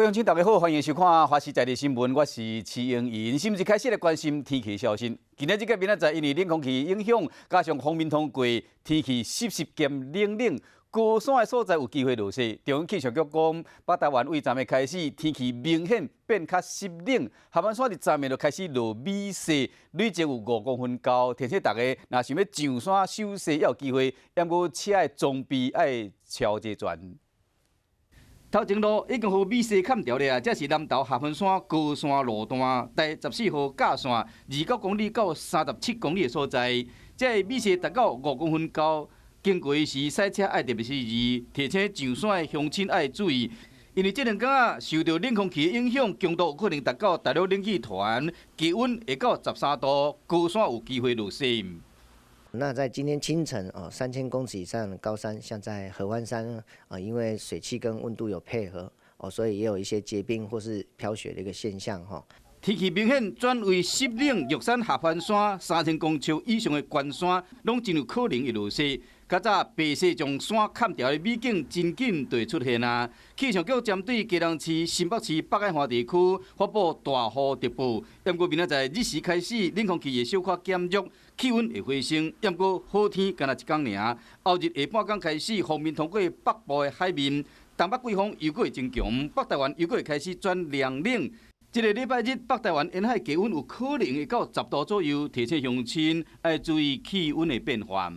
各位鄉親大家好，歡迎收看《華視在地新聞》，我是徐英仁。新聞一開始來關心天氣消息。今仔日佮明仔載，因為冷空氣影響，加上鋒面通過，天氣濕濕兼冷冷，高山的所在有機會落雪。中央氣象局講，北台灣對昨暝開始天氣明顯變較濕冷，合歡山佇昨暝就開始落雨勢，累積有5公分高。提醒大家，若想欲上山賞雪，猶有機會，毋過車的裝備愛超齊全。頭前路已經予雨勢崁著咧啊！這是南投合歡山高山路段第14號架線29公里到37公里的所在，這个雨勢達到5公分高。經過時駛車愛特別注意，提醒上山的鄉親愛注意，因為這兩工仔受著冷空氣的影響，強度有可能達到大陸冷氣團，氣溫會到13度，高山有機會落雪。那在今天清晨哦，3000公尺以上的高山，像在合歡山啊，因為水汽跟溫度有配合哦，所以也有一些結冰或是飄雪的一個現象哈。天氣明顯轉為濕冷，玉山合歡山3000公尺以上的懸山，攏真有可能會落雪。較早白雪將山崁著的美景，真緊就會出現啊！氣象局針對基隆市、新北市北海岸地區發布大雨特報。毋過明仔載日時開始，冷空氣會小可減弱，氣溫會回升。毋過好天干焦一工爾。後日下半工開始，鋒面通過北部的海面，東北季風又閣會增強，北台灣又閣會開始轉涼冷。這個禮拜日，北台灣沿海低溫有可能會到10度左右，提醒鄉親愛注意氣溫的變化。